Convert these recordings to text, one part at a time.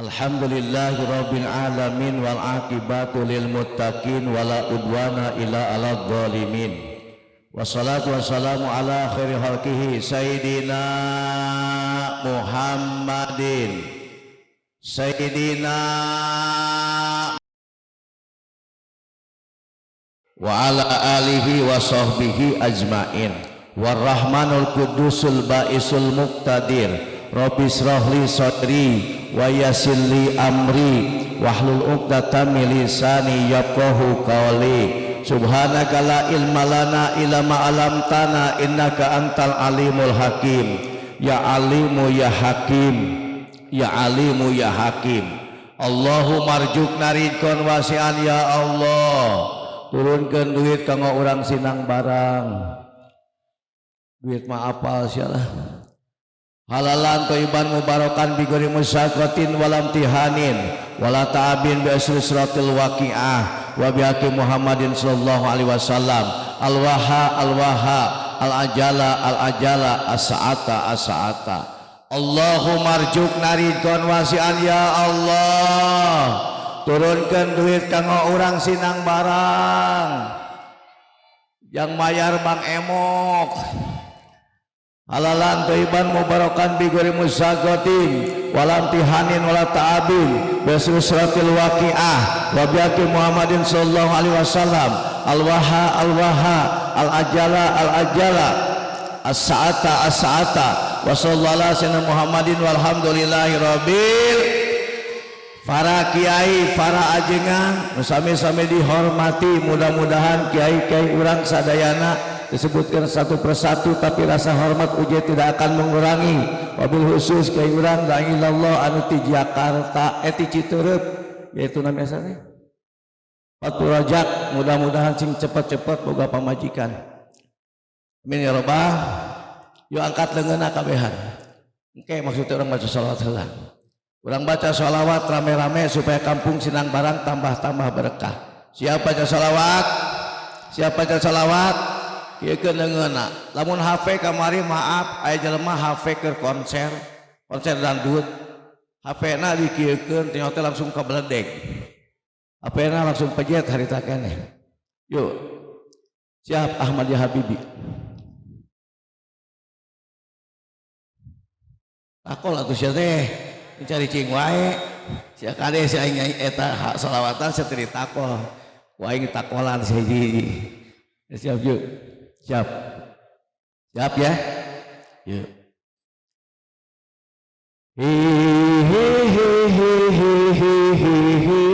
Alhamdulillahi rabbil alamin wal aqibatu lil muttaqin wala udwana illa alal zalimin. Wassalatu wassalamu ala khairi khalqihi sayyidina Muhammadin sayyidina wa ala alihi wa sahbihi ajmain. Warrahmanul qudusul baisul muqtadir. Rabbi israh li sadri wa yassir li amri wahlul 'uqdatam min lisani yafqahu qawli. Subhanaka la ilma lana illa ma 'allamtana innaka antal alimul hakim. Ya alimu ya hakim, ya alimu ya hakim. Allahumma arjukna rizqan wasi'an ya Allah. Turunkeun duit kanggo urang sinang barang. Duit mah apal sialah. Halalan thayyiban mubarakan bi ghairi musyaqqatin walam tihanin wala ta'abin bi asri suratil waqiah wa bi haqqi Muhammadin sallallahu alaihi wasallam. Alwaha alwaha al ajala al ajala as-saata as-saata. Allahumma arjukna rizqan wasi'an ya Allah. Turunkeun duit kanggo urang sinang barang. Yang mayar Bang Emok. Halalan thayyiban mubarakan bi ghairi musyaqqatin walam tihanin wala ta'abin bi suratil waqiah wa bi haqqi Muhammadin sallallahu alaihi wasallam. Alwaha alwaha al ajala al ajala as-saata as-saata. Wa sallallahu ala sayyidina Muhammadin walhamdulillahi rabbil. Para kiai, para ajengan, sami-sami dihormati. Mudah-mudahan kiai-kiai urang sadayana disebutkan satu persatu, tapi rasa hormat uje tidak akan mengurangi. Wabil khusus kiai urang la ilallah anu ti Jakarta, ti Citeureup, yaitu namanya asalnya Fathur Rajak. Mudah-mudahan sing cepet-cepet boga pamajikan. Amin ya robbal. Yuk angkat leungeunna kabehan. Engke maksudnya orang baca sholawat heula. Orang baca sholawat rame-rame supaya kampung Sinang Barang tambah-tambah berkah. Siapa baca sholawat? Siapa baca sholawat? Kieu leungeunna. Lamun HP kamari maaf aya jelema HP keur konser, konser dangdut. HP-na dikieukeun teh langsung kabeledeg. HP-na langsung pejet harita keneh. Yuk. Siap Ahmad ya Habibi. Takol atuh sia teh. Mencari cing wae. Sia kade sia aing eta sholawatan sia teu ditakol. Ku aing takolan sia hiji. Siap yuk. Siap. Siap ya? Yuk. Hi hi hi hi hi hi hi hi.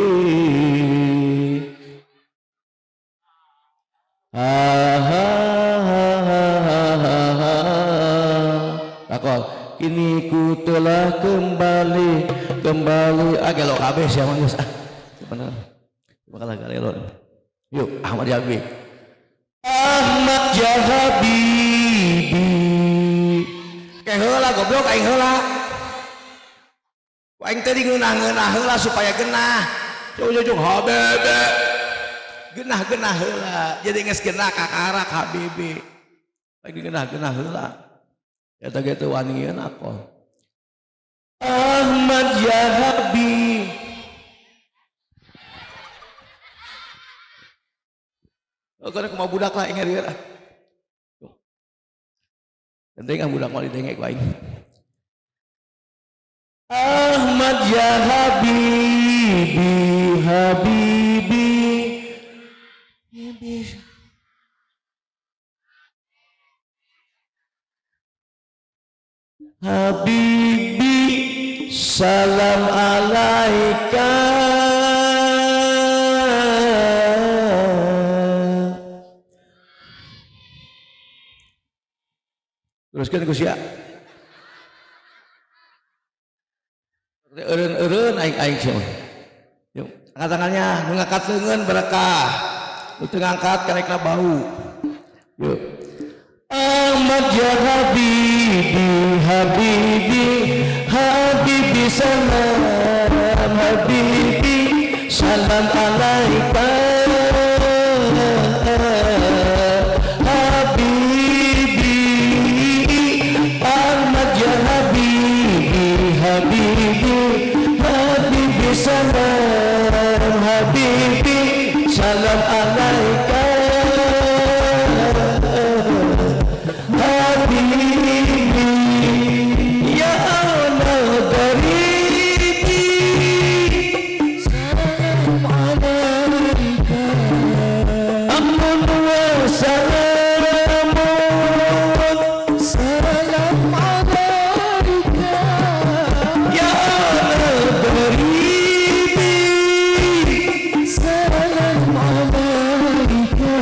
Ha ha ha ha ha ha. Takol. Kini ku telah kembali, kembali. Ah gelo kabeh sia mah geus ah. Bener. Bakal galelo. Yuk Ahmad ya Habib. Ahmad ya Habibi. Ke heula goblok aing heula. Ku aing teh digeunah-geunah heula supaya genah. Jung-jung Habibi. Genah-genah heula. Jadi geus genah kakarak Habibi. Aing digeunah-geunah heula. Eta ge teu wani akol. Ahmad ya Habib. Oh, karena kumaha budak lah ingat ieu lah. Penting ah budak mah didengek ku aing. Ahmad ya Habibi, Habibi. Habibi, salam alaika. Teruskan ku sia. Eureun-eureun aing-aing sia mah. Yuk, angkat tangannya, nu ngangkat leungeun berkah. Nu teu ngangkat karekna bau. Yuk. Ahmad ya Habibi, Habibi, Habibi salam, Habibi salam alaika. Habibi, Ahmad ya Habibi, Habibi, Habibi. Salam habibi, salam alaika habibi, ya Allah garibi, salam alaika. Amun wa salamun, salam alaika ya Allah garibi, salam alaika.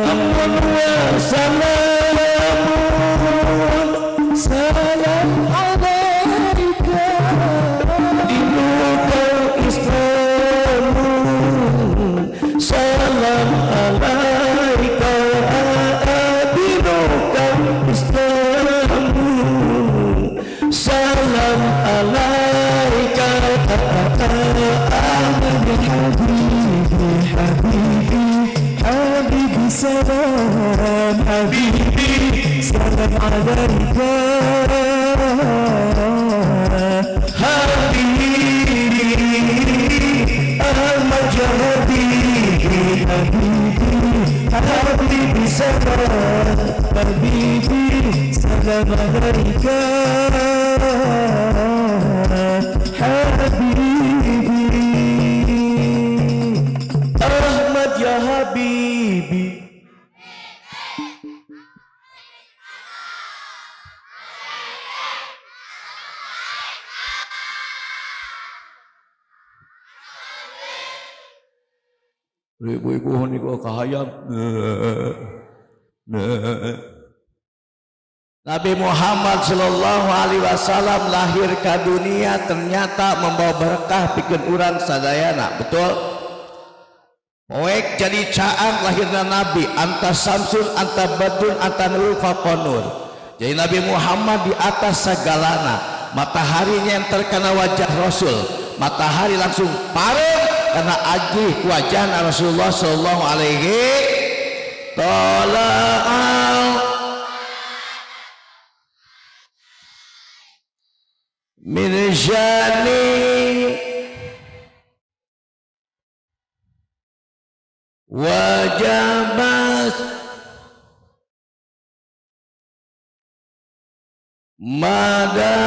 Amun wa salamun, salam alaika. Dinuka Islamu, salam alaika, dinuka Islamu, salam alaika. Habibi habibi habibi, salam habibi, salam alaika habibi, Ahmad ya habibi, habibi habibi salam habibi, salam alaika habibi. Ahmad ya habibi. Ibu-ibu niku kahayang. Nabi Muhammad Shallallahu Alaihi Wasallam lahir ke dunia ternyata membawa berkah bikin urang sadayana, betul? Poek jadi caang lahirna Nabi, anta samsun, anta badrun, anta nur faqonur. Jadi Nabi Muhammad di atas segalana. Mataharinya yang terkena wajah Rasul, matahari langsung parem karena ajih wajah Rasulullah Shallallahu Alaihi Tola'al min syani wajabat mada.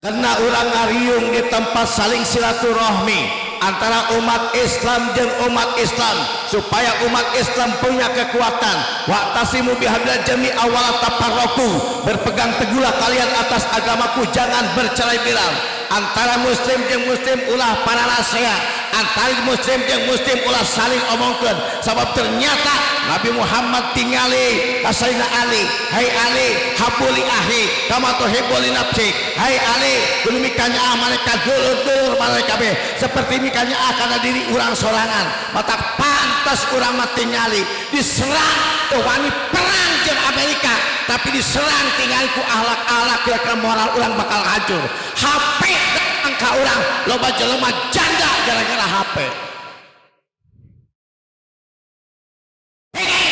Karena orang ngariung di tempat saling silaturahmi antara umat Islam dan umat Islam, supaya umat Islam punya kekuatan. Wa'tasimu bihablillah jami'a wala tafarraqu, berpegang teguhlah kalian atas agamaku, jangan bercerai-berai. Antara muslim jeung muslim ulah pararasea, antara muslim jeung muslim ulah saling omongkeun. Sabab ternyata Nabi Muhammad tingali ka Sayyidina Ali, hai Ali, habuli ahi kama tuhibbu li nafsik. Hai Ali, kudu mikanyaah maneh ka dulur-dulur maneh kabeh seperti mikanyaah kana diri urang sorangan. Mata pantas urang mah tingali diserang teu wani perang jeung Amerika, tapi diserang tingali ku ahlak-ahlak, kira-kira moral urang bakal hancur. HP datang ka urang, loba jelema janda gara-gara HP.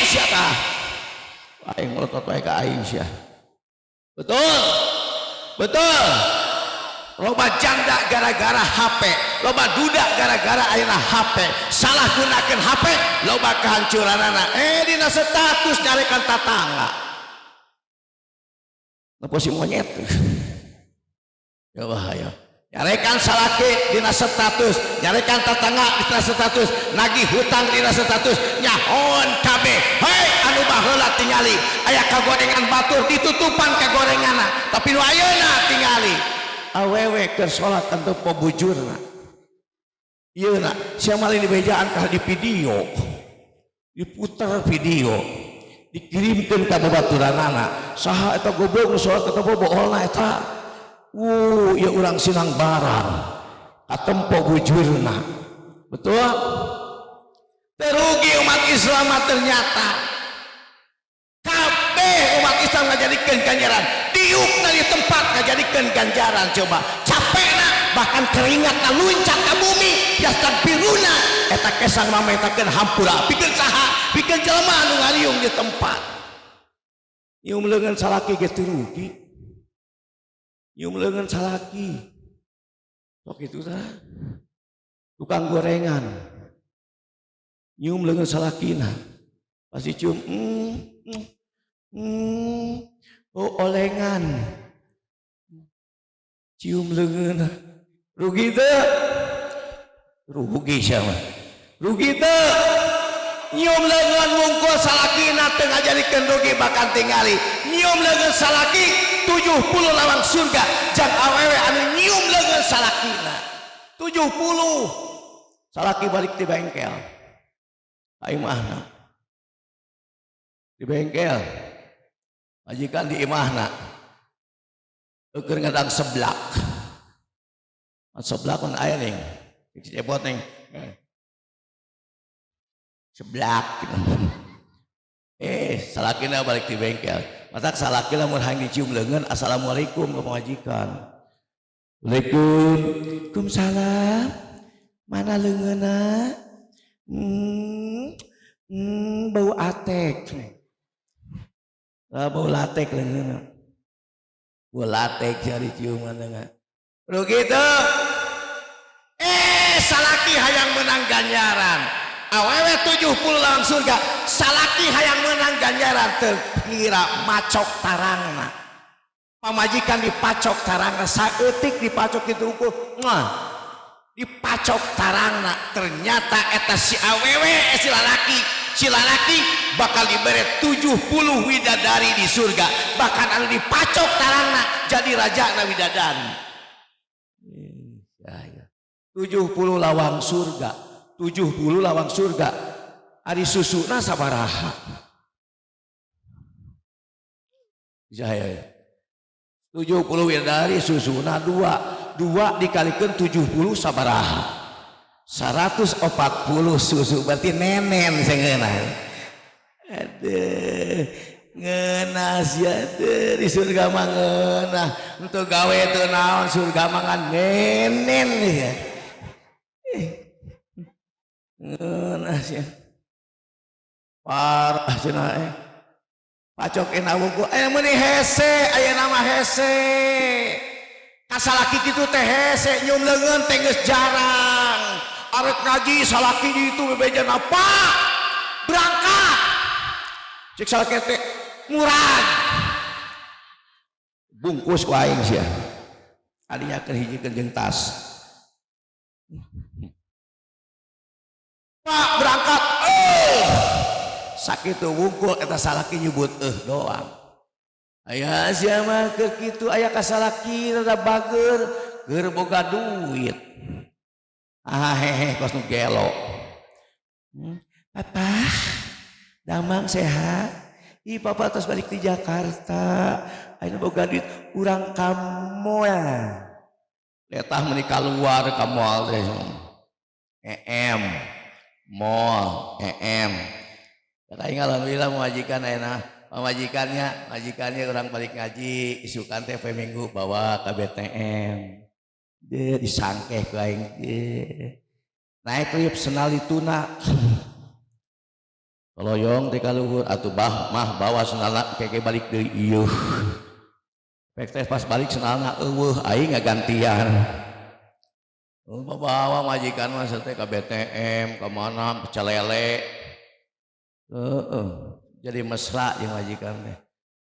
Siapa? Aing melotot wae ka aing sia. Betul. Betul. Loba janda gara-gara HP, loba duda gara-gara ayeuna HP. Salah gunakeun HP, loba kehancuranana. Dina status nyarekan tatangga. Napa si monyet? Ya bahaya. Nyarekan salaki dina status, nyarekan tetangga dina status, nagih hutang dina status, nyahoan kabeh. Hei anu baheula tingali aya kagorengan batur ditutupan kagorenganna, tapi nu ayeuna tingali awewe keur salat teu pobujurna. Ieu na sia malih dibejaan ka di video, diputar video, dikirimkeun ka babaturanana. Saha eta goblok nu salat eta boboolna eta? Ya urang sinang barang katempo bujurna. Betul? Terugi umat Islam ternyata. Kabeh umat Islam ngajadikeun ganjaran, diukna di tempat ngajadikeun ganjaran. Coba capekna bahkan keringatna luncat ka bumi, yastakbiruna eta kesang mametakeun hampura pikeun saha? Pikeun jelema anu ngariung di tempat. Nyium leungeun salaki ge teu rugi. Nyium leungeun salaki. Sok itu tah. Tukang gorengan. Nyium leungeun salakina. Pasti cium, oh olengan. Cium leungeun. Rugi teu? Rugi siapa? Rugi teu? Nyium leungeun wungkul salakina teu ngajadikeun rugi, bahkan tingali nyium leungeun salaki 70 lawang surga jang awewe anu nyium leungeun salakina 70. Salaki balik di bengkel, ka imahna, di bengkel, majikan di imahna keur ngadang seblak. Seblak kan aya nih cepot nih seblak gitu. Salakina balik di bengkel, matak salaki lamun hayang dicium leungeun, assalamualaikum ke pamajikan. Waalaikumsalam, mana leungeunna? Bau atek. Ah, bau latek leungeunna, bau latek cari ciuman leungeun. Rugi teu? Salaki hayang menang ganjaran, awewe 70 lawang surga, salaki hayang menang ganjaran, terkira macok tarangna. Pamajikan dipacok tarangna saeutik, dipacok itu ukur, nah, dipacok tarangna. Ternyata eta si awewe, si lalaki bakal diberi 70 widadari di surga. Bahkan anu dipacok tarangna jadi raja na widadari. Ya, ya. 70 lawang surga, 70 lawang surga, ari susuna sabaraha? Bisa ya, 70 widadari susuna dua, dua dikalikan 70 sabaraha? 140 susu, berarti nenen sengeunah. Aduh, ngeunah sia di surga mah, ngeunah. Untuk gawe teu naon, surga mah ngan nenen ya. Ngeunah sia. Parah cenah eh. Pacok enak wungkul. Meuni hese, aya nama hese. Kasalaki kitu teh hese, nyium leungeun teh geus jarang. Arek ngaji salaki itu bebejana, "Pak, berangkat." Cek salaki teh, "Murad." Bungkus ku aing sia. Adinya keur hijikeun jeung tas. "Pak, berangkat." Eh. Sakitu wungkul eta salaki nyebut eh doang. Aya sia mah keur kitu, aya kasalaki rada bager keur boga duit. Ah hehe kos nu gelo. Papa, damang sehat? Ih, papa tos balik di Jakarta. Ayeuna boga duit, urang ka moal. Letah meuni kaluar ka moal teh. EM mall EM. Kata aing alhamdulillah pamajikan ayeuna, pamajikannya, majikannya orang balik ngaji isukan teh poe Minggu bawa ke BTM. Dia disangkeh ku aing. Naik lift senal dituna. Koloyong teh kaluhur atuh bah mah bawa senalna keke balik deui ieuh. Pek teh pas balik senalna eueuh, aing ngagantian. Oh, bawa majikan mah teh ke BTM, ke mana, ke Celele. Heeh, jadi mesra jeung majikan teh.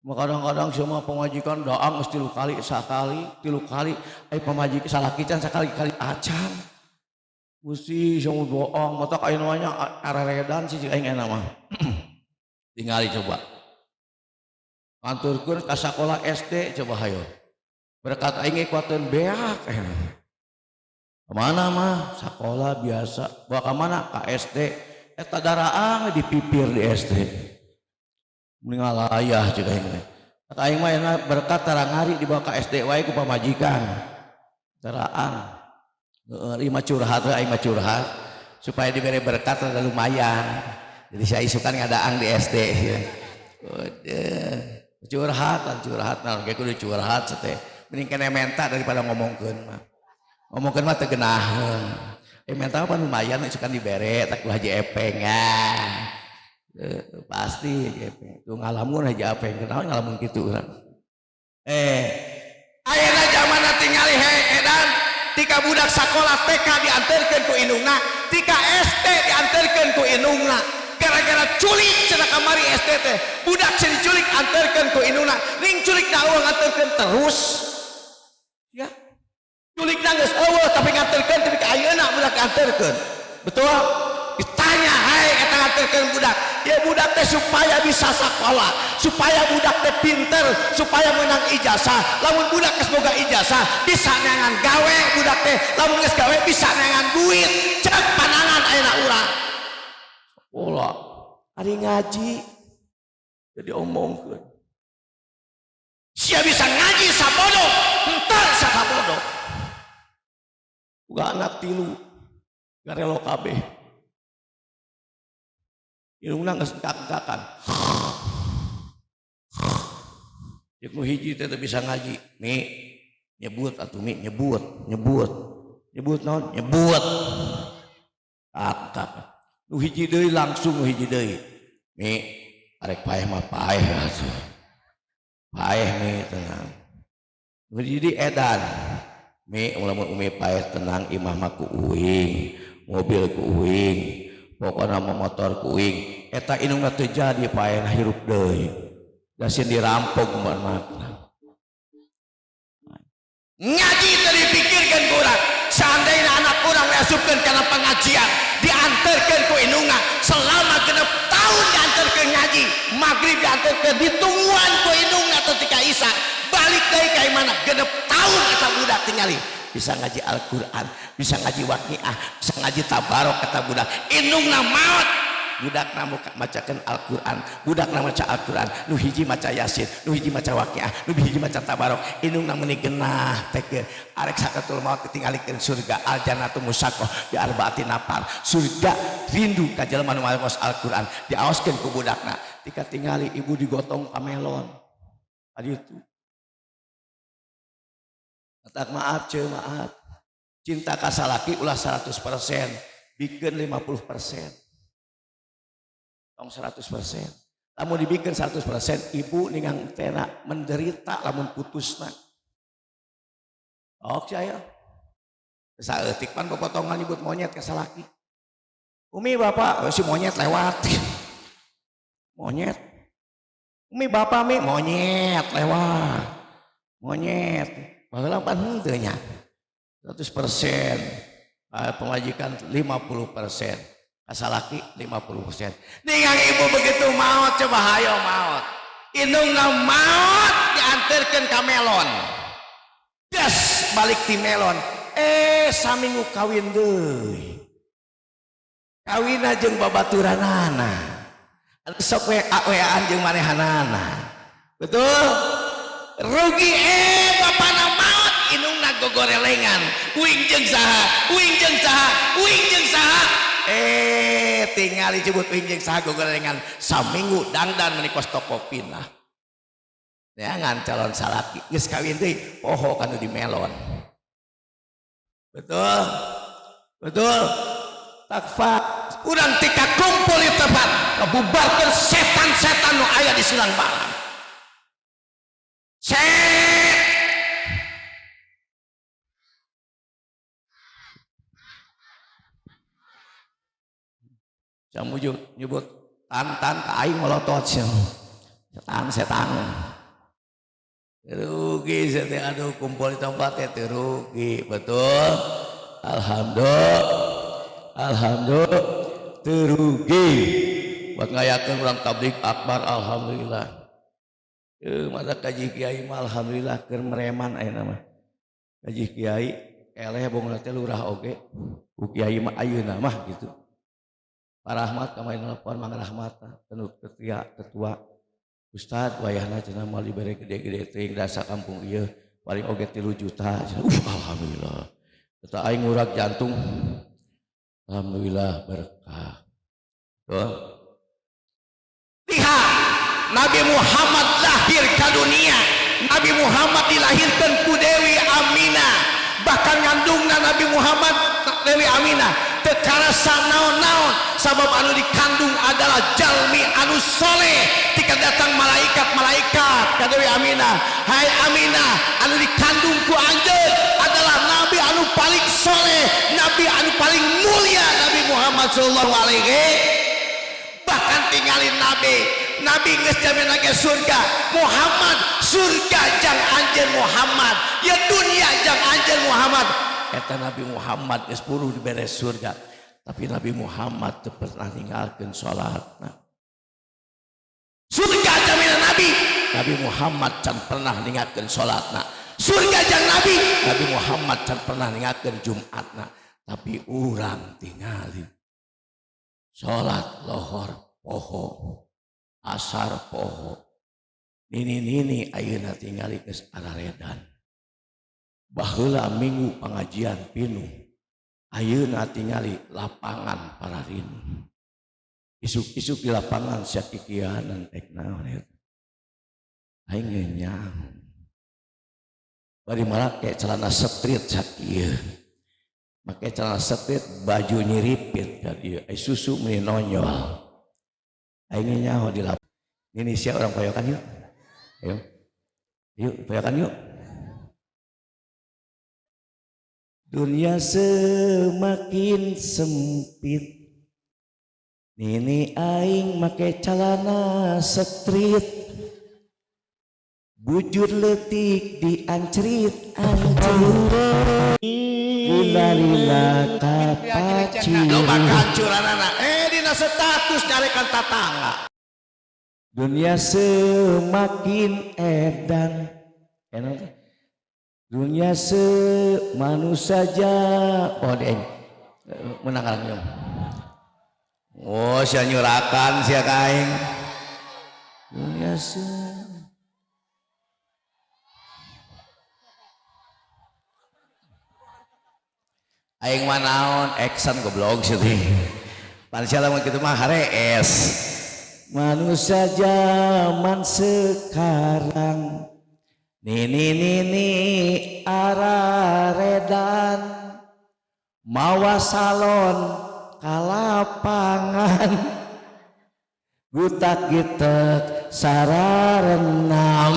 Kadang-kadang semua pemajikan daang geus 3 kali, sakali, 3 kali, ai pamajikan salaki can sakali-kali acan. Gusti semua bohong, matak aya namanya areredan sih aing enak mah. Tingali coba. Kanturkeun ka sakola SD coba hayo. Berkat aing kuateun beak. Kemana mah? Sekolah biasa. Bawa ke mana? Ka SD. Eta daraang dipipir di SD. Mending ngalayah cek aing teh. Kata aing mah enak berkat tarangari dibawa ke SD wae ku pamajikan. Daraang. Heeh, ieu mah curhat aing mah curhat supaya diberi berkat rada lumayan. Jadi saya isukan ngadaang di SD ya. Udah curhat kan curhat naon ge kudu curhat teh. Mending kene menta daripada ngomongkeun mah. Ngomongkeun mah teu geunaheun. Menta apa lumayan isukan dibere tak ku Haji Epeng ya. Pasti Haji Epeng. Tuh ngalamun Haji Epeng, kunaon ngalamun kitu urang. Ayeuna Tika budak sekolah TK diantarkeun ku indungna, tika SD diantarkeun ku indungna. Gara-gara culik cenah kamari SD teh, budak cenah diculik antarkeun ku indungna, ning culik na eueuh nganterkeun terus. Ya. Culik geus eueuh tapi nganterkeun tapi ka ayeuna budak anterkeun. Betul? Ditanya, "Hai eta nganterkeun budak?" Ya budak teh supaya bisa sekolah, supaya budak teh pinter, supaya menang ijazah. Lamun budak geus boga ijazah, bisa neangan gawe budak teh. Lamun geus gawe bisa neangan duit. Cek panangan ayeuna urang. Sekolah, ari ngaji jadi omongkeun. Sia bisa ngaji sabodo, henteu sakabodo. Boga anak tilu, garelo kabeh. Irungna geus engkak-engkakan. Jeung nu hiji teh bisa ngaji. Mi nyebut atuh mi nyebut, nyebut. Nyebut naon? Nyebut. Akak. Nu hiji deui langsung nu hiji deui. Mi arek paeh mah paeh atuh. Paeh mi tenang. Nu hiji deui edan. Mi lamun umi paeh tenang imah mah ku uing, mobil ku uing, pokona mah motor ku uing. Eta indungna teu jadi paehna hirup deui. Da sieun dirampok anakna. Ngaji teu dipikirkeun ku urang. Seandainya anak urang diasupkeun kana pengajian, diantarkeun ku indungna selama 6 tahun diantarkeun ngaji, maghrib diantarkeun, ditungguan ku indungna ketika isya, balik deui ka imahna 6 tahun eta budak tingali bisa ngaji Al-Qur'an, bisa ngaji Waqiah, bisa ngaji Tabarok eta budak. Indungna maot, budakna macakeun Al-Qur'an, budakna maca Al-Qur'an, nu hiji maca Yasin, nu hiji maca Waqiah, nu hiji maca Tabarok, indungna meuni genah teh arek sakatul maut ditinggalikeun surga al-jannatu musaqah bi arbaati nafar, surga rindu ka jelema nu maos Al-Qur'an, diaoskeun ku budakna. Tika tingali ibu digotong ka melon. Tadi itu. Tak maaf ceu maaf. Cinta ka salaki ulah 100%, bikin 50%. Tong 100%. Lamun dibikin 100%, ibu ningang tena menderita lamun putusna. Ok saya. Saeutik pan popotongan nyebut monyet ka salaki. Umi bapak, oh, si monyet lewat. Monyet. Umi bapak mi monyet lewat. Monyet. Baheula pan henteu nya. 100%. Pemajikan 50%. Kasalaki 50%. Ningang ibu begitu maot coba hayo maot. Indungna maot diantarkeun ka melon. Des balik ti melon. Saminggu kawin deui. Kawina jeung babaturanana. Anu sok WA-WA-an jeung manehanana. Betul? Rugi bapana maot indungna gogorelengan. Uing jeung saha? Uing jeung saha? Uing jeung saha? Tingali jebut uing jeung saha gogorelengan. Saminggu dangdan meuni kos toko pindah. Neangan calon salaki geus kawin deui poho kanu di melon. Betul? Betul? Takfa urang tika kumpul di tempat ngebubarkeun setan-setan nu aya di silang balang. Set Jamuju nyebut tan-tan ka aing molotot sia. Setan setan. Rugi teh aduh kumpul di tempat teh rugi, betul? Alhamdulillah. Alhamdulillah teu rugi. Buat ngayakeun urang tabligh akbar alhamdulillah. Mata kaji kiai mah alhamdulillah keur mereman ayeuna mah. Kaji kiai eleh bongna teh lurah oge. Ku kiai mah ayeuna mah gitu. Pak Rahmat kamari nelpon Mang Rahmat tenut ketua Ustad wayahna cenah moal dibere gede-gede teuing dasa kampung ieu paling oge 3 juta. Alhamdulillah. Eta aing ngurak jantung. Alhamdulillah berkah. Tuh. Lihat Nabi Muhammad lahir ke dunia. Nabi Muhammad dilahirkan ku Dewi Aminah. Bahkan ngandungna Nabi Muhammad Dewi Aminah teu karasa naon-naon sabab anu dikandung adalah jalmi anu soleh. Ketika datang malaikat-malaikat ka Dewi Aminah, hai Aminah, anu dikandung ku anjeun adalah nabi anu paling sallallahu alaihi bahkan tinggalin Nabi. Nabi geus jamin lagi surga. Muhammad surga jang anjeun Muhammad. Ya dunia jang anjeun Muhammad. Eta Nabi Muhammad geus buru dibere surga. Tapi Nabi Muhammad teu pernah ninggalkeun salatna. Surga jaminan Nabi. Nabi Muhammad can pernah ninggalkeun salatna. Surga jang Nabi. Nabi Muhammad can pernah ninggalkeun Jumatna. Tapi urang tingali salat lohor poho, asar poho. Nini-nini ayeuna tingali geus araredan. Baheula minggu pengajian pinuh. Ayeuna tingali lapangan pararinu. Isuk-isuk di lapangan sia kikianan tek naon eta. Aing ge nyaho. Bari make celana street sakieu. Make celana street baju nyiripit ka dieu. Ai susu meuni nonyol. Aing ge nyaho di lapangan. Nini sia urang payokan yuk. Ayo. Yuk payokan yuk. Dunia semakin sempit. Nini aing make celana street. Bujur leutik diancrit ancrit. Lila-lila kapaci. Loba kancuranana. Dina status nyarekan tatangga. Dunia semakin edan. Enak. Dunia semanusia saja. Oh deng. Menang kalang. Oh sia nyurakan sia ka aing. Dunia se aing mah naon action goblok sia teh. Pan sia lamun kitu mah harees. Manusia zaman sekarang nini nini araredan mawa salon kalapangan gutak gitek sararenam.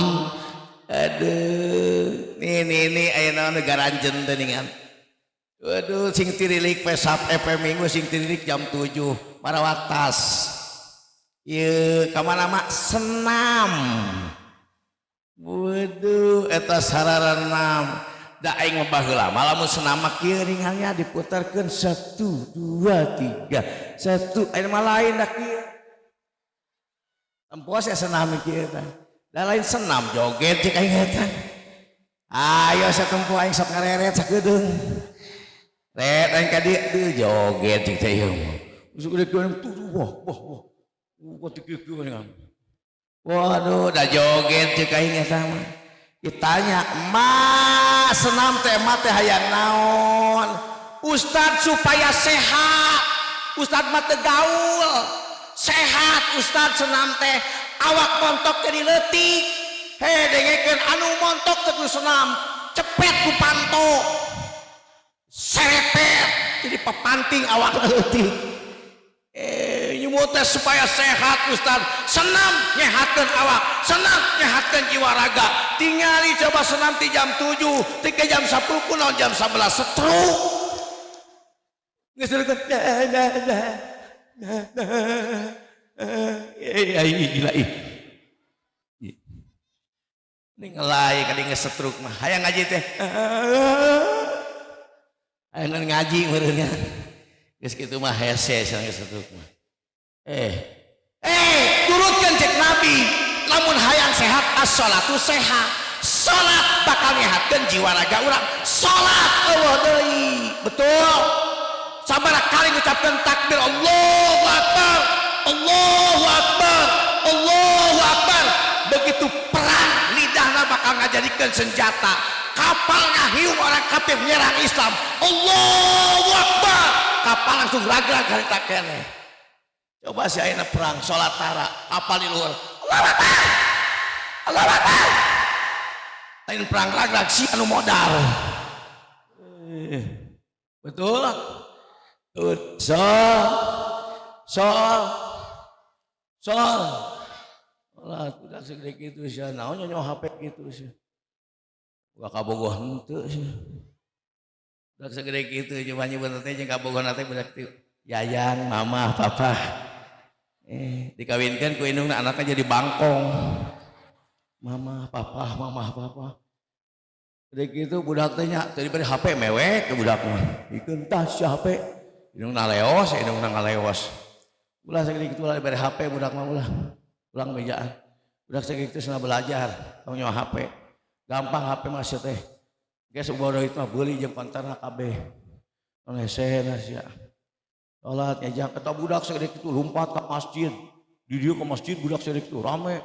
Aduh nini nini aya naon garanjen teh ningan. Waduh sing tirilik pesap EP minggu sing tirilik jam 7 marawatas ieu ka mana mah senam. Waduh eta sararenam da aing mah baheula mah lamun senam mah kieu ringannya diputarkeun 1 2 3 1 aing mah lain da kieu tempo sia senam kieu teh da lain senam joget cek aing eta. Ayo satempo aing sok ngareret sakedeung ret aing ka dieu teu joget cek teh ieu mah usuk gede kieu tuh wah wah wah wah teu kieu kieu. Waduh, dah joget cek aing eta mah. Ditanya, "Ma, senam teh mah teh hayang naon?" Ustad supaya sehat. Ustad mah teu gaul. Sehat ustad senam teh, awak montok jadi leutik. He dengekeun anu montok teh kudu senam, cepet ku panto. Serepet jadi pepanting awak leutik. Nyumut teh supaya sehat ustad, senam nyehatkeun awak, senam nyehatkeun jiwa raga. Tingali coba senam ti jam 7, ti ke jam 10 kunaon jam 11 setruk. Geus deukeun na na na na. Gila ih. Ini ngelai kali geus setruk mah. Hayang ngaji teh. Hayang ngaji meureunnya. Geus kitu mah hese cenah geus setruk mah. Turutkan cek Nabi. Lamun hayang sehat as-sholatu sehat. Salat bakal nyehatkeun jiwa raga urang. Salat eueuh deui. Betul. Sabaraha kali ngucapkeun takbir Allahu Akbar. Allahu Akbar. Allahu Akbar. Begitu perang lidahna bakal ngajadikeun senjata. Kapal ngahiung orang kafir nyerang Islam. Allahu Akbar. Kapal langsung ragrag harita keneh. Coba si ayeuna perang salat tara kapal di luhur. Allahu Akbar. Allahu Akbar. Lain perang ragrag si anu modal. Betul? Sol sol sol. Lah udah segede kitu sia naon nyonya HP kitu sia. Gua kabogoh henteu sia. Udah segede kitu coba nyebut teh jeung kabogohna teh budak Yayang, mama, papa. Dikawinkan ku indungna anaknya jadi bangkong. Mama, papa, mama, papa. Udah gitu budak teh nya teu diberi HP mewek ke budak mah. Ikeun tas si HP. Indungna leos, indungna ngaleos. Ulah sagede kitu ulah diberi HP budak mah ulah. Ulang bejaan. Budak sagede kitu cenah belajar, tong nyawa HP. Gampang HP mah sia teh. Geus bodoh itu mah beuli jeung konterna kabeh. Tong hese sia. Salat ngejang eta budak sagede kitu lompat ka masjid. Di dieu ke masjid budak sagede kitu rame.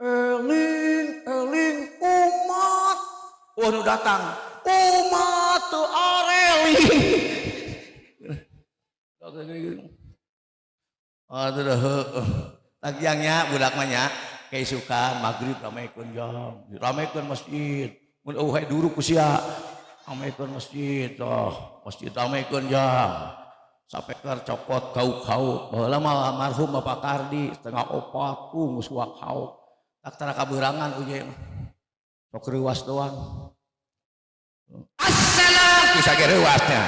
Eling, eling umat. Oh nu datang. Umat teu areling. Aduh heueuh. Tagiangnya budak mah nya keisukan magrib ramekeun jam. Ramekeun masjid. Mun eueuh hae duruk ku sia. Ramekeun masjid toh, masjid ramekeun jam. Sapeker cokot kau-kau. Baheula mah almarhum Bapak Kardi 3:30 geus wak-kauk. Tak tara kaberangan uje mah. Sok reuas doang. Assalam bisa ge reuasnya.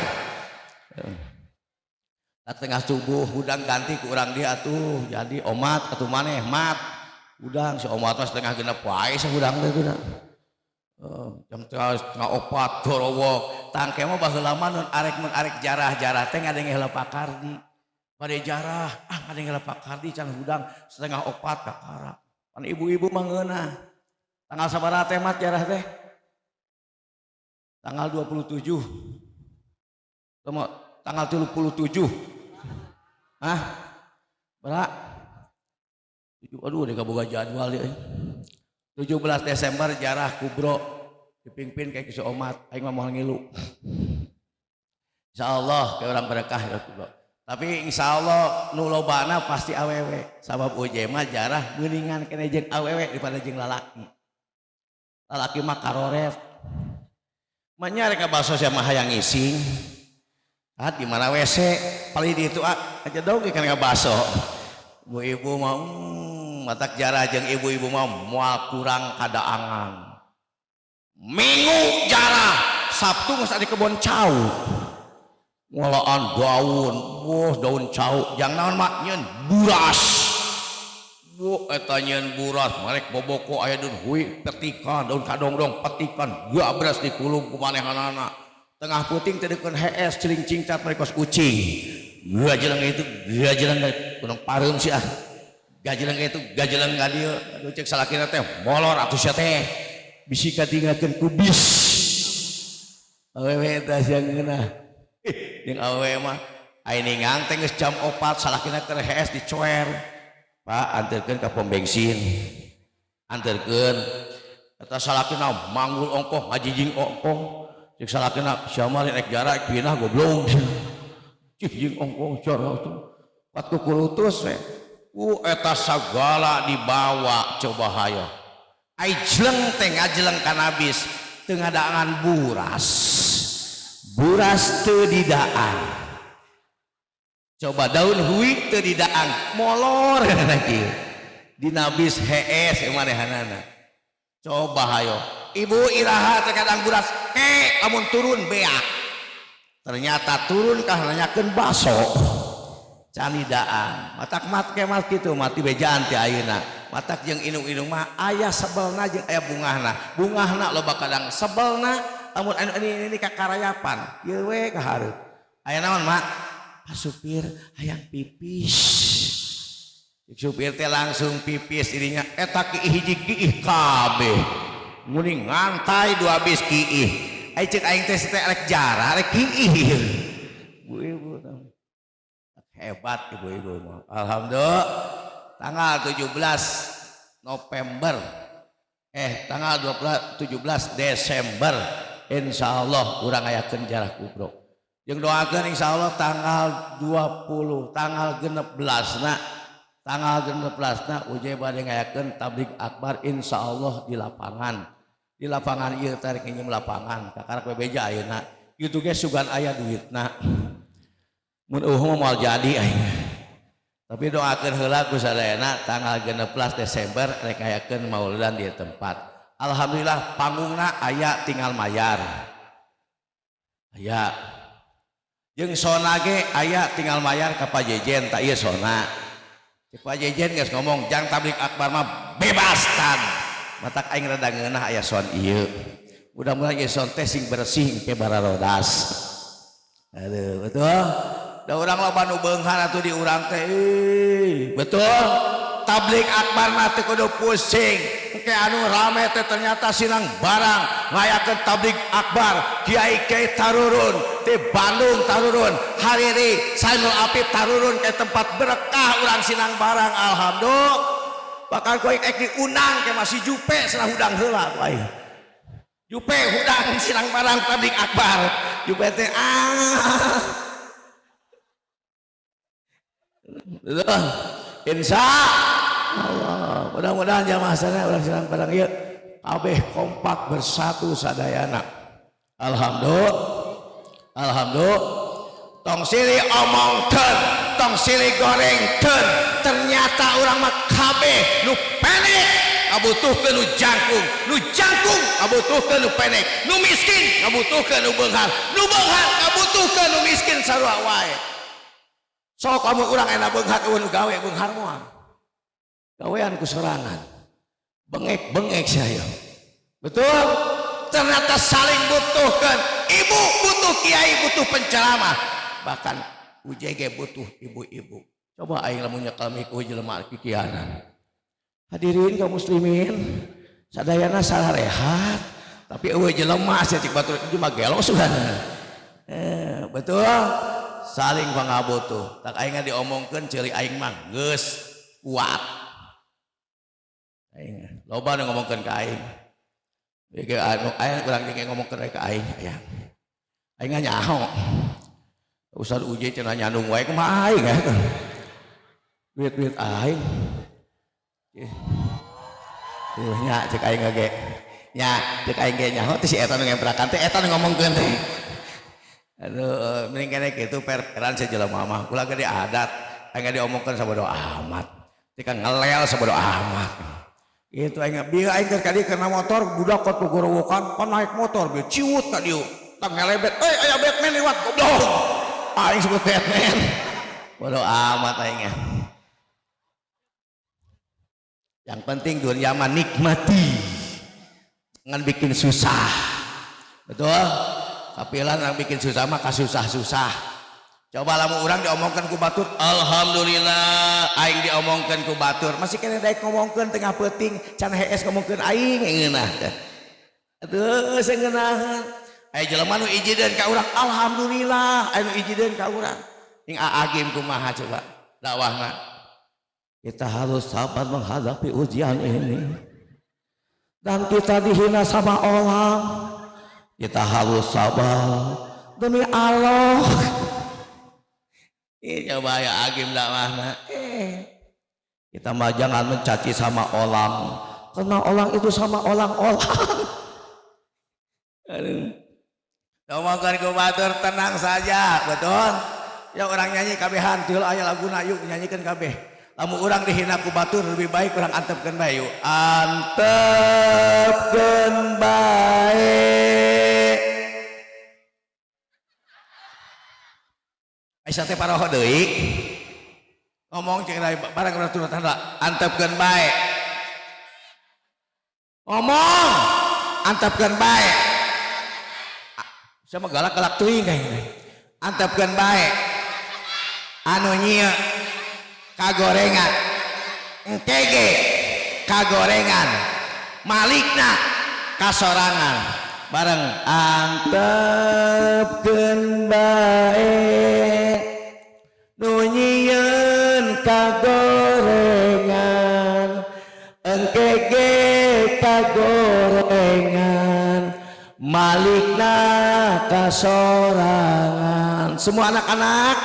Tak tengah subuh hudang ganti ku urang dia atuh jadi omat atuh maneh mat. Hudang si omat mah 5:30 wae sahudang teh teh. Jam 3:30 gorowok. Tangke mah baheula mah nun arek mun arek jarah-jarah teh ngadenge heula Pak Kardi. Bade jarah, ngadenge heula Pak Kardi can hudang 3:30 kakara. Pan ibu-ibu mah ngeunah. Tanggal sabaraha teh mat jarah teh? Tanggal 27. Temu tanggal 37. Hah? Berak? Aduh, dia boga jadwal dia. 17 Desember jarah kubro dipimpin kayak si omat aing mah moal ngilu. Insyaallah kayak orang berkah ya kubro. Tapi insyaallah nu lobana pasti awewe sabab uje mah jarah meuningan kene jeung awewe daripada jeung lalaki. Lalaki mah karoret. Manya rek baso sia mah hayang ngising. Ah di mana WC paling di itu ah aja dong ikan baso. Ibu-ibu mah matak jarah jeung ibu-ibu mah moal kurang kadaangan. Minggu jarah, Sabtu geus di kebon cau. Ngolaan daun, wah daun cau, jang naon mak nyeun buras. Wah eta nyeun buras, marek boboko aya daun hui petikan, daun kadongdong petikan, gabras dikulum ku manehanana. Tengah puting teh deukeun hees celing cingcat mereka kos kucing. Gajeleng itu, gajeleng gunung pareum sih ah. Gajeleng itu, gajeleng ka dieu. Aduh cek salakina teh molor atuh sia teh. Bisi katinggalkeun ku bis. Awewe teh sia ngeunah. Jeung awewe mah aya ningang teh geus jam 4 salakina keur hees dicoer. Pak anterkeun ka pom bensin. Anterkeun. Eta salakina manggul ongkoh ngajijing ongkoh. Cek salakina sia mah rek jarak pindah goblok. Cih jeung ongkoh cara tuh. Pat kukulutus we. Eta sagala dibawa coba hayo. Ai jeleng teh ngajeleng kanabis teu ngadaangan buras. Buras teu didaan. Coba daun hui teu didaan, molor lagi. Dinabis hees manehanana. Coba hayo. Ibu iraha teh kadang buras, ke lamun turun beak. Ternyata turun kah nanyakeun baso. Canidaan matak mat kemat kitu mati bejaan ti ayeuna. Matak jeung indung-indung mah aya sebelna jeung aya bungahna. Bungahna loba kadang sebelna lamun anu ini kakarayapan. Ieu we ka hareup. Aya naon mak? Pak supir hayang pipis. Supir teh langsung pipis irinya eta kiih hiji kiih kabeh. Muni ngantai dua bis kiih. Ai ceuk aing teh teh rek jarah rek kiih. Ibu-ibu hebat ibu-ibu mah. Alhamdulillah tanggal 17 November tanggal 17 Desember insyaallah urang ayakeun jarah kubro. Jeung doakeun insyaallah tanggal 20 tanggal 16 na tanggal 16 na uje bade ngayakeun tablig akbar insyaallah di lapangan. Di lapangan ieu tarik nginjem lapangan kakarak bebeja ayeuna. Kitu ge sugan aya duitna. Mun eueuh mah moal jadi aing. Tapi doakeun heula ku sadayana tanggal 16 Desember rek ngayakeun maulidan di tempat. Alhamdulillah panggungna aya tinggal mayar. Aya. Jeung sona ge aya tinggal mayar ka Pak Jejen tak ieu sona. Cek Pak Jejen geus ngomong jang tablik akbar mah bebas tan. Matak aing rada ngeunah aya son ieu. Mudah-mudahan ieu son teh sing bersih ke bararodas. Aduh, betul? Da urang loba nu beunghar atuh di urang teh. Betul? Tablik akbar mah teu kudu pusing. Engke anu rame teh ternyata sinang barang ngayakeun tablik akbar, kiai-kiai tarurun di Bandung tarurun, Hariri Sainul Apip tarurun ke tempat berkah urang sinang barang, alhamdulillah. Bahkan ku aing diundang ke masih Jupe cenah hudang heula ku aing. Jupe hudang sinang barang tablik akbar. Jupe teh ah. Insya Allah, mudah-mudahan jamaah sana urang sinang barang ieu kabeh kompak bersatu sadayana. Alhamdulillah. Alhamdulillah. Tong silih omongkeun, tong silih gorengkeun, ternyata urang mah kabeh nu pendek ngabutuhkeun nu jangkung, nu jangkung ngabutuhkeun nu pendek, nu miskin ngabutuhkeun nu beunghar, nu beunghar ngabutuhkeun nu miskin sarua wae. Sok kamu urang enak beunghar eueuh nu gawe beunghar moal. Gawean ku sorangan. Bengek-bengek saya. Betul? Ternyata saling butuhkan. Ibu butuh kiai, butuh penceramah. Bahkan UJG butuh ibu-ibu. Coba aing lamun nyekel miku jelema kikianan. Hadirin kaum muslimin, sadayana salah rehat, tapi eueuh jelema sia cik batur ieu mah gelo sugan. Betul? Saling pangabutuh. Tak aing diomongkeun ceuli aing mah geus kuat. Aing loba nu ngomongkeun ka aing. Ieu anu aing urang jeung ngomongkeun ka aing aya. Aing nyaho. Ustaz UJ cenah nyandung wae kumaha aing ya. Duit-duit aing. Tuh nya cek aing ge. Nya cek aing ge nyaho teh si eta nu ngemprakan teh eta nu ngomongkeun teh. Aduh, mending kene kitu per-peran sajelema mah. Ulah gede adat, aing diomongkeun sabodo amat. Tika ngelel sabodo amat. Gitu aing bieu aing keur ka dieu kana motor budak kot gugorowokan pan naik motor bieu ciut ka dieu. Tang ngelebet, euy aya Batman liwat goblok. Aing sebut Batman. Bodo amat aing. Yang penting dunia mah nikmati. Jangan bikin susah. Betul? Kapilan yang bikin susah mah kasusah-susah. Coba lamun urang diomongkeun ku batur, alhamdulillah aing diomongkeun ku batur. Masih kene daek ngomongkeun tengah peuting, can hees ngomongkeun aing ngeunah teh. Aduh, sengeunahan. Aya jelema nu ijideun ka urang, alhamdulillah aya nu ijideun ka urang. Ning aagim kumaha coba dakwahna. Kita harus sabar menghadapi ujian ini. Dan kita dihina sama orang. Kita harus sabar demi Allah. Ini coba ya agim dakwahna. Kita mah jangan mencaci sama orang, karena orang itu sama orang-orang. Aduh. Ngomongkeun ku batur tenang saja, betul? Ya orang nyanyi kabehan, tiul aya laguna yuk nyanyikan kabeh. Lamun urang dihina ku batur lebih baik urang antepkeun bae yuk. Antepkeun bae. Aisyah teh paroho deui. Ngomong cek barang urang turut tanda antepkeun bae. Ngomong antepkeun bae. Sama galak-galak teuing kayak antepkeun bae. Anu nyieu kagorengan engkege kagorengan malikna kasorangan bareng antepkeun bae nu nyieun kagorengan engkege kagorengan malikna kasorangan. Semua anak-anak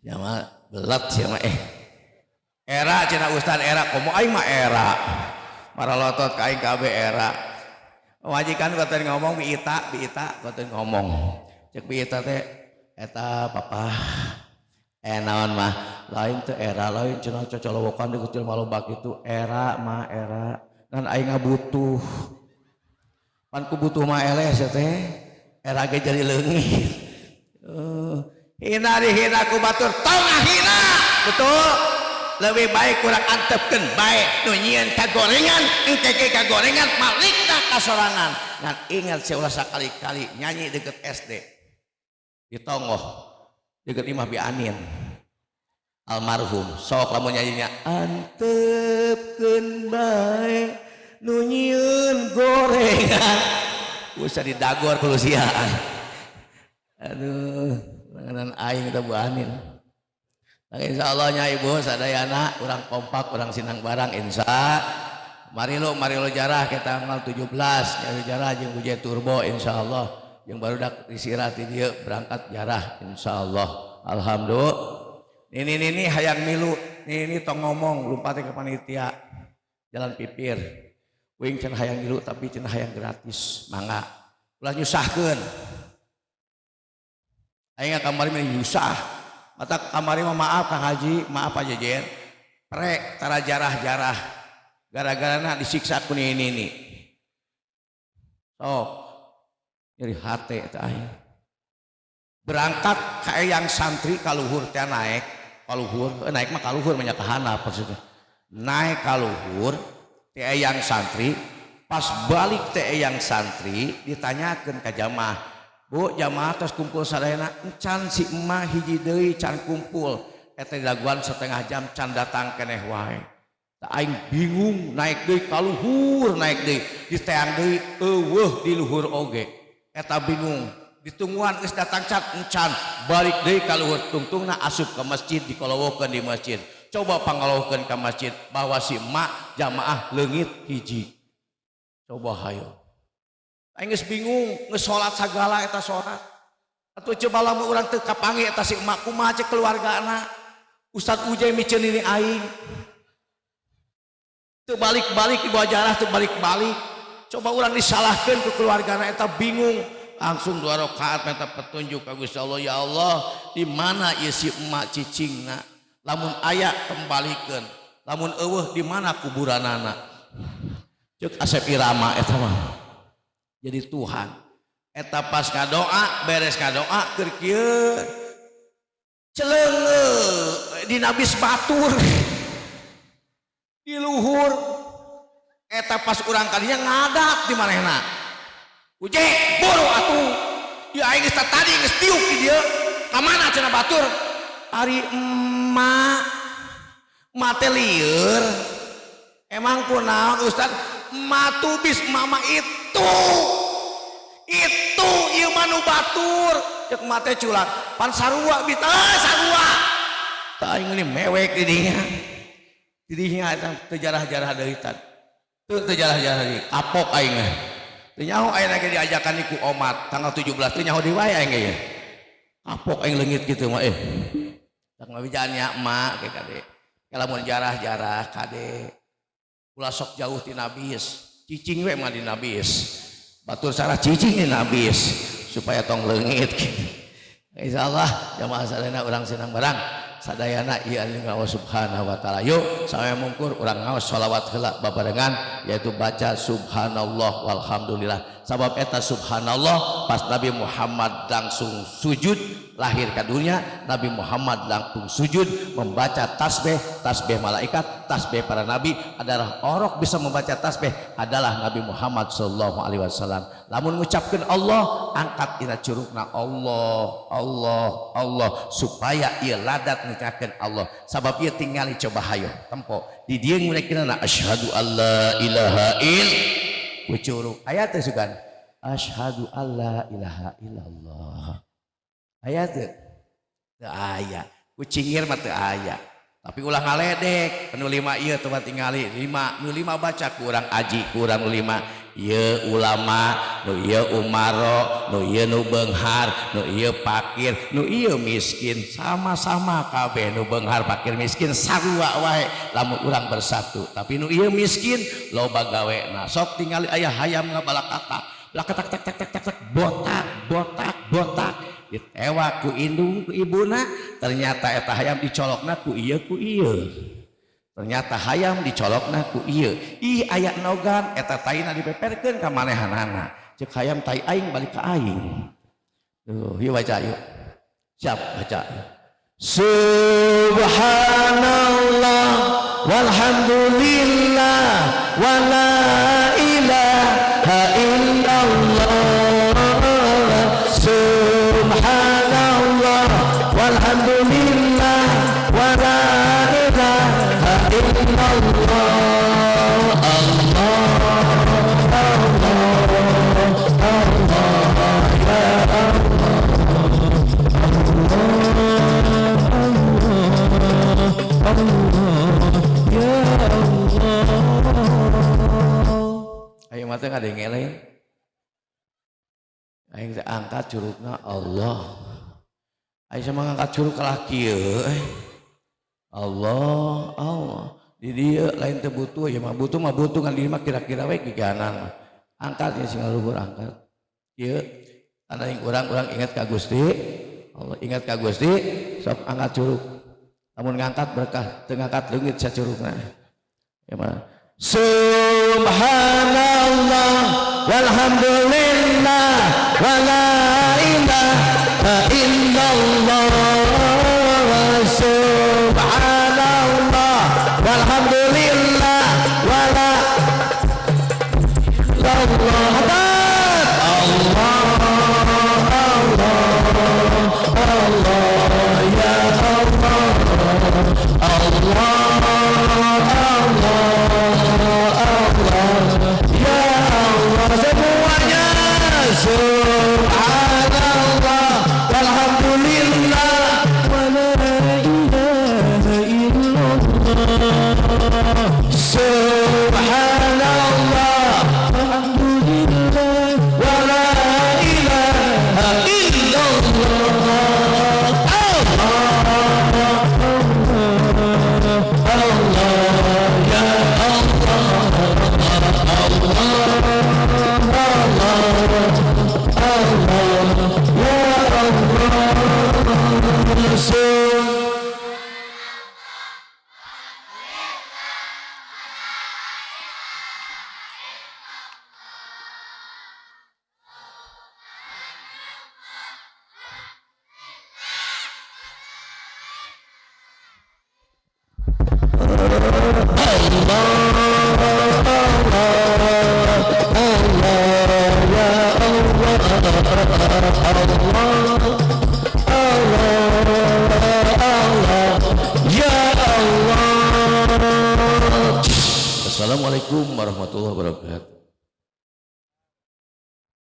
ya mah belat sih mah era cenah ustad era komo aing mah era maralotot ka aing kabeh era majikan koten ngomong bi Ita koten ngomong cek bi Ita teh eta papa naon mah Lain teu era, lain cenah cocolowokan di kecil maloba kitu. Era mah era ngan aing ngabutuh. Pan ku butuh mah eleh sia teh. Era ge jadi leungit. Hina dihina ku batur tong ngahina. Betul? Lebih baik kurang antepkeun bae nu nyieun kagorengan engke ge kagorengan malikna kasorangan. Ngan ingat sia ulah sakali-kali nyanyi deket SD. Di tonggoh deket imah Bi Anin. Almarhum sok lamun nyanyinya antepkeun bae nu nyieun gorengan. Usah didagor ku sia. Aduh, langanan aing eta Bu Anin. Nah, insya Allah nya ibu sadayana urang kompak urang sinang barang insya. Mari lo jarah kita tanggal 17 nya jarah jeung Uje Turbo insya Allah jeung barudak disirat di dieu berangkat jarah insya Allah. Alhamdulillah. Nini hayang milu, nini tong ngomong lompatnya ke panitia jalan pipir. Wing cenah hayang milu tapi cenah hayang gratis, mangga. Ulah nyusahkeun. Aing kamari mah nyusah. Mata kamari mah maaf Kang Haji, maaf aja Jen. Prek tara jarah-jarah. Gara-garana disiksa ku nini ini. Sok nyeri hate eta aing. Berangkat ka eyang santri kaluhur teh naik, kaluhur, naik mah kaluhur mah nya kahanap maksudnya. Naik kaluhur teh eyang santri, pas balik teh eyang santri ditanyakeun ka jamaah. Bu, jamaah tos kumpul sadayana, encan si emak hiji deui can kumpul. Eta dilaguan setengah jam can datang keneh wae. Tah aing bingung naik deui kaluhur naik deui, diteang deui eueuh di luhur oge. Eta bingung, ditungguan geus datang can encan, balik deui kaluhur tungtungna asup ke masjid dikolowokeun di masjid. Coba pangolowokeun ka masjid bahwa si emak jamaah leungit hiji. Coba hayo. Aing geus bingung, geus salat sagala eta salat. Atuh coba lamun urang teu kapanggih eta si emak kumaha cek keluargana. Ustaz Ujai miceun ini aing. Teu balik-balik di bawah jarah teu balik-balik. Coba urang disalahkeun ku keluargana eta bingung. Langsung 2 rakaat minta petunjuk ka Gusti Allah, ya Allah, di mana ieu si emak cicingna? Lamun aya kembalikeun, lamun eueuh di mana kuburanana? Ceuk Asep Irama eta mah. Jadi Tuhan eta pas ngadoa beres ngadoa keur kieu celeunge dina bis batur di luhur eta pas urang kadinya ngadak di manehna. Uje buru atuh ieu aing geus tadi geus tiuk di dieu ka mana cenah batur ari emak emak teh lieur emang kunaon Ustaz emak tubis mama itu ieu mah nu batur ceuk emak teh culang pan sarua bita sarua tah aing ini mewek di dinya di dinya eta teu jarah-jarah deui tan teu jarah-jarah deui kapok aing mah teu nyaho aing lagi diajakan ku omat tanggal 17 teu nyaho deui wae aing ge kapok aing leungit kitu mah tak ngabijaan nya emak ke kade lamun jarah-jarah kade ulah sok jauh ti nabis cicing we mah di nabis batur sarah cicing di nabis supaya tong leungit gitu. Insyaallah jamaah sadayana urang senang barang sadayana ieu anu Allah Subhanahu wa taala. Yuk sampe mungkur urang ngaos sholawat heula babarengan yaitu baca subhanallah walhamdulillah. Sabab eta subhanallah pas Nabi Muhammad langsung sujud lahir ke dunia, Nabi Muhammad langsung sujud membaca tasbih, tasbih malaikat, tasbih para nabi adalah orok bisa membaca tasbih adalah Nabi Muhammad sallallahu alaihi wasallam. Lamun ngucapkeun Allah, angkat ina curugna Allah, Allah, Allah supaya ieu ladat ngucapkeun Allah. Sabab ieu tingali coba hayo tempo di dieu ngucapkeunna asyhadu alla ilaha ill ku curug aya teh sugan asyhadu alla ilaha illallah. Aya teu? Teu aya. Ku cingir mah teu aya. Tapi ulah ngaledek anu 5 ieu teu tingali 5 nu 5 baca kurang aji kurang nu 5 ieu ulama nu ieu umaro nu ieu nu beunghar nu ieu fakir nu ieu miskin sama-sama kabeh nu beunghar fakir miskin sarua wae lamun urang bersatu. Tapi nu ieu miskin loba gawena sok tingali aya hayam ngabalakatak lakatak tak tak tak tak tak botak botak botak. Ditewak ku indung ku ibuna, ternyata eta hayam dicolokna ku ieu ku ieu. Ternyata hayam dicolokna ku ieu. Ih aya nogan eta taina dipeperkeun ka manehanana. Cek hayam tai aing balik ka aing. Tuh, yuk baca yuk. Siap baca. Subhanallah walhamdulillah wala ilaha illallah. Subhanallah walhamdulillah wala ilaha illallah. Allah Allah Allah ya Allah. Allah ya Allah. Ayo mata nggak ada yang ngelain. Aing teh angkat curugna Allah. Aing sama ngangkat curug kalah kieu eh. Allah Allah. Di dieu lain teu butuh ya mah butuh ngan di mah kira-kira we giganan mah. Angkat ya sing luhur angkat. Kieu tanda yang urang-urang ingat ka Gusti Allah, ingat ka Gusti sok angkat curug. Lamun ngangkat berkah, teu ngangkat leungit sacurugna. Ya mah. Subhanallah walhamdulillah wala ilaha illallah. Subhanallah walhamdulillah wala Allah Allah Allah Allah ya Allah Allah Allah Allah ya Allah. Semuanya subhanallah walhamdulillah wala ilaha illallah. Subhanallah walhamdulillah wala ilaha illallah. Allah Allah ya Allah Allah Allah Allah ya Allah. Assalamualaikum warahmatullahi wabarakatuh.